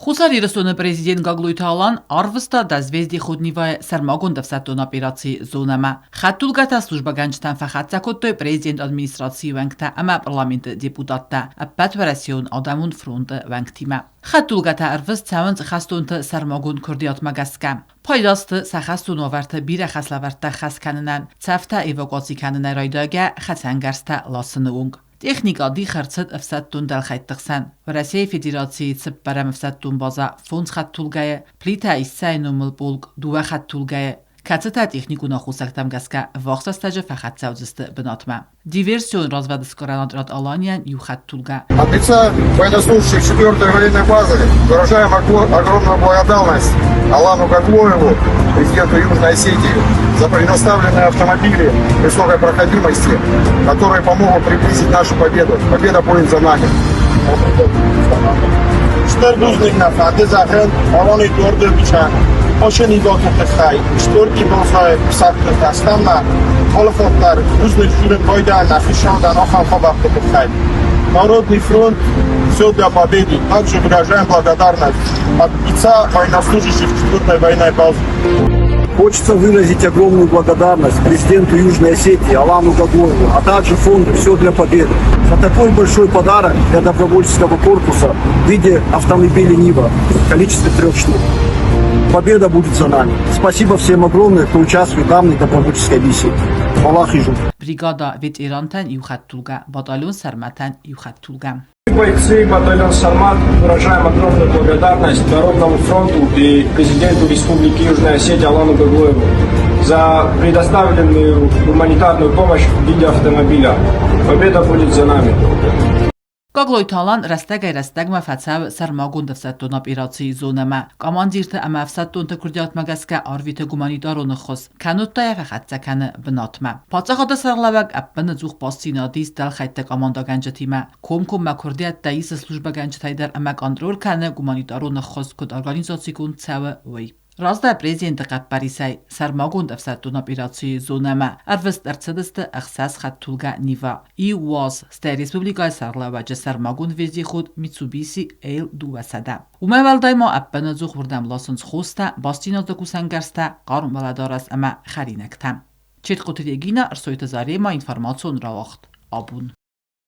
Хуссар Ирыстоны президент Гаглойты Алан арвыста До звезды Ходневайы сӕрмагонд ӕфсӕддон операцийы зонӕмӕ. Хӕдтулгӕтӕ службӕгӕнджытӕн фӕхӕццӕ кодтой президент администрацийы уӕнгтӕ ӕмӕ парламенты депутаттӕ Ӕппӕтуӕрӕсеон адӕмон фронты уӕнгтимӕ. Хӕдтулгӕтӕ ӕрвыст цӕуынц хӕстонты сӕрмагонд куырдиатмӕ гӕсгӕ. Пайда сты сӕ хӕстон уавӕрты бирӕ хӕслӕвӕрдтӕ хӕс кӕнынӕн, цӕфтӕ эвакуаци кӕнынӕй райдайгӕ хӕцӕнгӕрзтӕ ласыны онг. Техникӕ дих ӕрцыд ӕфсӕддон дӕлхӕйтты хсӕн. Уӕрӕсейы Федерацийы цыппӕрӕм ӕфсӕддон базӕ фондз хӕдтулгӕйы, Плиты Иссӕйы номыл полк дыууӕ хӕдтулгӕйы, кӕцытӕ техникон аххосӕгтӕм гӕсгӕ ӕввахс рӕстӕджы фӕхӕццӕ уыдзысты бынатмӕ. Диверсион развӕдсгарӕн отряд Аланийӕн иу хӕдтулгӕ. От лица военнослужащих 4-й военной базы выражаем огромную благодарность Алану Гаглоеву, президенту Южной Осетии, за предоставленные автомобили высокой проходимости, которые помогут приблизить нашу победу. Победа будет за нами. Стыр бузныг нӕ фӕнды зӕгъын Аланы Эдуардовичӕн, Ошенидоты тыххӕй, Стурки бонхай писатель Дастаммӕ, алыхатт дӕр бузныг дзурын байдайын нӕ хицаудӕн ахӕм хабӕртты тыххӕй. Народный фронт «Все для победы» также выражаем благодарность от лица военнослужащих 4-й военной базы. Хочется выразить огромную благодарность президенту Южной Осетии Алану Гаглоеву, а также фонду «Все для победы» за такой большой подарок для добровольческого корпуса в виде автомобиля «Нива» в количестве трех штук. Победа будет за нами. Спасибо всем огромное, кто участвует в данной добровольческой миссии. Аллах и Бригада ветерантӕн иу хӕдтулгӕ, батальон Сӕрмӕтӕн иу хӕдтулгӕ. Мы, бойцы батальон «Сармат», выражаем огромную благодарность Народному фронту и президенту Республики Южная Осетия Алану Гаглоеву за предоставленную гуманитарную помощь в виде автомобиля. Победа будет за нами. Гаглойты Алан рӕстӕгӕй-рӕстӕгмӕ фӕцӕуы сӕрмагонд ӕфсӕддон операцийы зонӕмӕ. Командирты ӕмӕ ӕфсӕддонты куырдиатмӕ гӕсгӕ арвиты гуманитарон ӕххуыс, кӕннод та йӕ фӕхӕццӕ кӕны бынатмӕ. Паддзахады сӕргълӕууӕг ӕппынӕдзух бастдзинад ис дӕлхӕйтты командӕгӕнджытимӕ. Комкоммӕ куырдиӕттӕ исы службӕгӕнджытӕй дӕр ӕмӕ контроль кӕны гуманитарон ӕххуыс куыд организацигонд цӕуы, уый. Раздӕр президенты хъӕппӕрисӕй сӕрмагонд ӕфсӕддон операцийы зонӕмӕ ӕрвыст ӕрцыдысты ӕхсӕз хӕдтулгӕ Нива, иу УАЗ, стӕй республикӕйы сӕргълӕууӕджы сӕрмагонд вездеход Mitsubishi L200. Уымӕй уӕлдай ма ӕппынӕдзух уырдӕм ласынц хостӕ, бастдзинады кусӕнгӕрзтӕ, хъарм уӕлӕдарӕс ӕмӕ хӕринӕгтӕ. Четкъуты Регина, Ӕрсойты Зарема, информацион рауагъд. Абон.